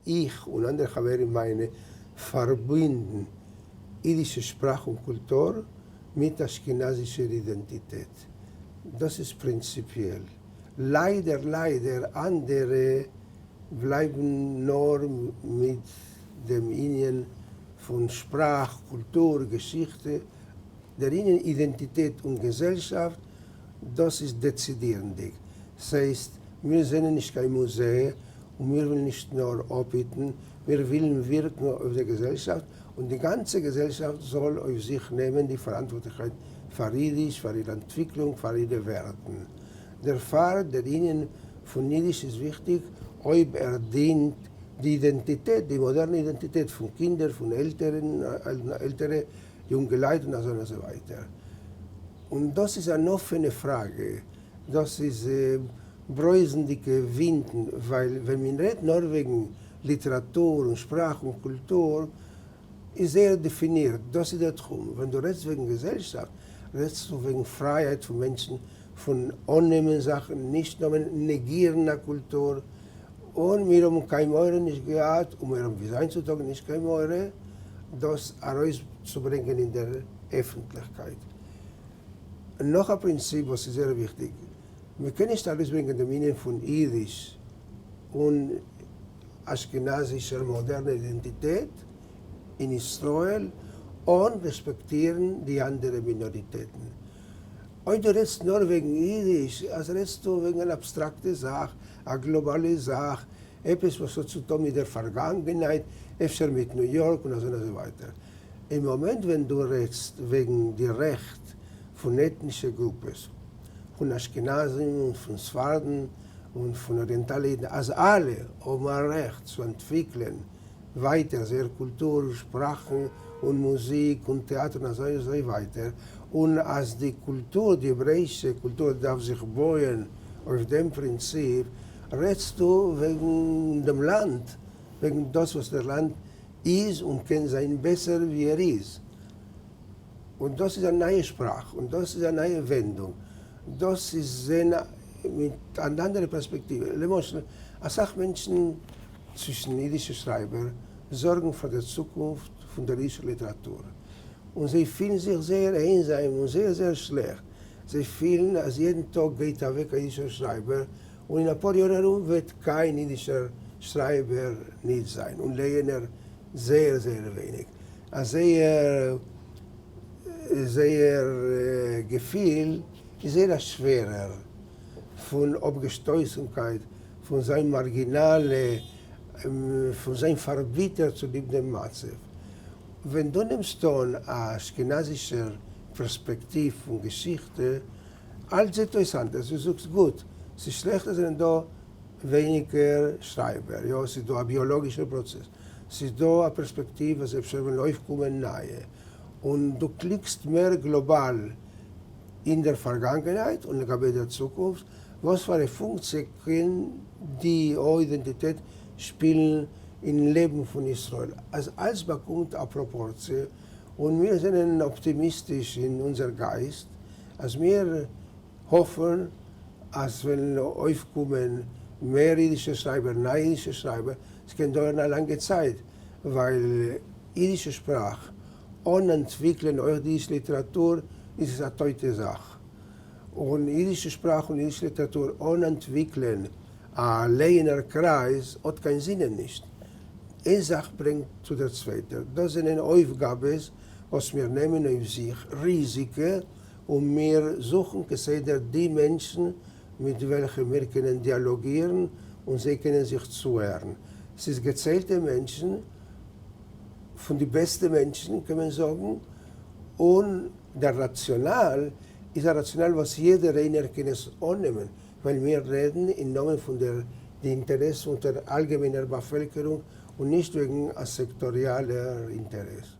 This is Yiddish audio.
איך און אנדערע חברים מיינע פארבינדן אידישע שפראך און קולטור מיט אשכנזישער אידענטיטעט. דאס איז פרינציפיעל. ליידער ליידער אנדערע בלייבן נאר מיט דעם ענין פון שפראך, קולטור, געשיכטע, דער ענין אידענטיטעט און געזעלשאפט, דאס איז דעצידירנדיג. ס'הייסט, מיר זענען נישט קיין מוזיי און מיר ווילן נישט נאר אפהיטן, מיר ווילן ווירקן אויף דער געזעלשאפט, און די גאנצע געזעלשאפט זאל אויף זיך נעמען די פאראנטווארטליכקייט פאר אידיש, פאר איר אנטוויקלונג, פאר אירע ווערטן. דערפאר דער ענין פון אידיש איז וויכטיג אויב ער דינט די אידענטיטעט, די מאדערנע אידענטיטעט פון קינדער, פון עלטערן, עלטערע, יונגעלייט און אזוי און אזוי ווייטער. און דאס איז אן אפענע פראגע, דאס איז ברויזנדיגע ווינטן, ווייל ווען מען רעדט נאר וועגן ליטעראטור און שפראך און קולטור איז זייער דעפינירט, דאס איז דער תחום. ווען דו רעדסט וועגן געזעלשאפט רעדסטו וועגן פרייהייט פון מענטשן פון אננעמען זאכן, נישט נעמען, נעגירן א קולטור, און מיר האבן קיין מורא נישט געהאט, און מיר האבן ביז היינט צו טאג נישט קיין מורא דאס ארויסצוברענגען אין דער עפנטליכקייט. נאך א פרינציפ וואס איז זייער וויכטיג, מען קען נישט ארויסברענגען דעם ענין פון אידיש און אשכנזישער מאדערנער אידענטיטעט אין ישראל אן רעספעקטירן די אנדערע מינאריטעטן. אויב דו רעדסט נאר וועגן אידיש, אז רעדסטו וועגן אן אבסטראקטע זאך, א גלאבאלע זאך, עפעס וואס האט צו טון מיט דער פארגאנגענהייט, אפשר מיט ניו יארק און אזוי און אזוי ווייטער. אין מאמענט ווען דו רעדסט וועגן די רעכט פון עטנישע גרופעס, פון אשכנזים און פון ספרדים און פון אריענטאלע אידן, אז אלע האבן א רעכט צו אנטוויקלען ווייטער זייער קולטור, שפראכן און מוזיק און טעאטער און אזוי אזוי ווייטער, און אז די קולטור, די העברעאישע קולטור דארף זיך בויען אויף דעם פרינציפ, רעדסטו וועגן דעם לאנד, וועגן דאס וואס דער לאנד איז און קען זיין בעסער ווי ער איז. און דאס איז א נייע שפראך, און דאס איז א נייע ווענדונג, דאס איז זען מיט אן אנדערע פערספעקטיווע. למשל, אסאך מענטשן צווישן אידישע שרייבער זארגן פאר דער צוקונפט פון דער אידישער ליטעראטור, און זיי פילן זיך זייער איינזאם און זייער זייער שלעכט, זיי פילן אז יעדן טאג גייט אוועק א אידישער שרייבער, און אין אפאר יאר ארום וועט קיין אידישער שרייבער נישט זיין, און לייענער זייער זייער ווייניג, אז זייער זייער געפיל איז זייער א שווערער, פון אפגעשטויסנקייט, פון זיין מארגינאלע, פון זיין פארביטערט צוליב דעם מצב. ווען דו נעמסט אן א אשכנזישער פערספעקטיוו פון געשיכטע, אלץ זעט אויס אנדערש, דו זאגסט גוט, ס'איז שלעכט אז זענען דא ווייניגער שרייבער, יא ס'איז דא א ביאלאגישער פראצעס, ס'איז דא א פערספעקטיוו אז אפשר וועלן אויפקומען נייע, און דו קלוגסט מער גלאבאל אין דער פארגאנגענהייט און לגבי דער צוקונפט, וואס פאר א פונקציע קען די או אידענטיטעט שפילן אין לעבן פון ישראל, אז אלץ באקומט א פראפארציע, און מיר זענען אפטימיסטיש אין אונזער גייסט אז מיר האפן אז וועלן אויפקומען מער אידישע שרייבער, נייע אידישע שרייבער, ס'קען דויערן א לאנגע צייט, ווייל אידישע שפראך אן אנטוויקלען אויך די אידישע ליטעראטור איז עס א טויטע זאך, און אידישע שפראך און אידישע ליטעראטור אן אנטוויקלען א לייענער קרייז האט קיין זינען נישט. איין זאך ברענגט צו דער צווייטער, דאס זענען אויפגאבעס וואס מיר נעמען אויף זיך, ריזיגע, און מיר זוכן כסדר די מענטשן מיט וועלכע מיר קענען דיאלאגירן און זיי קענען זיך צוהערן. ס'איז געציילטע מענטשן, פון די בעסטע מענטשן קען מען זאגן, און דער ראציאנאל איז א ראציאנאל וואס יעדער איינער קען עס אננעמען, ווייל מיר רעדן אין נאמען פון דער די אינטערעס פון דער אלגעמיינער באפעלקערונג און נישט וועגן א סעקטאריאלער אינטערעס.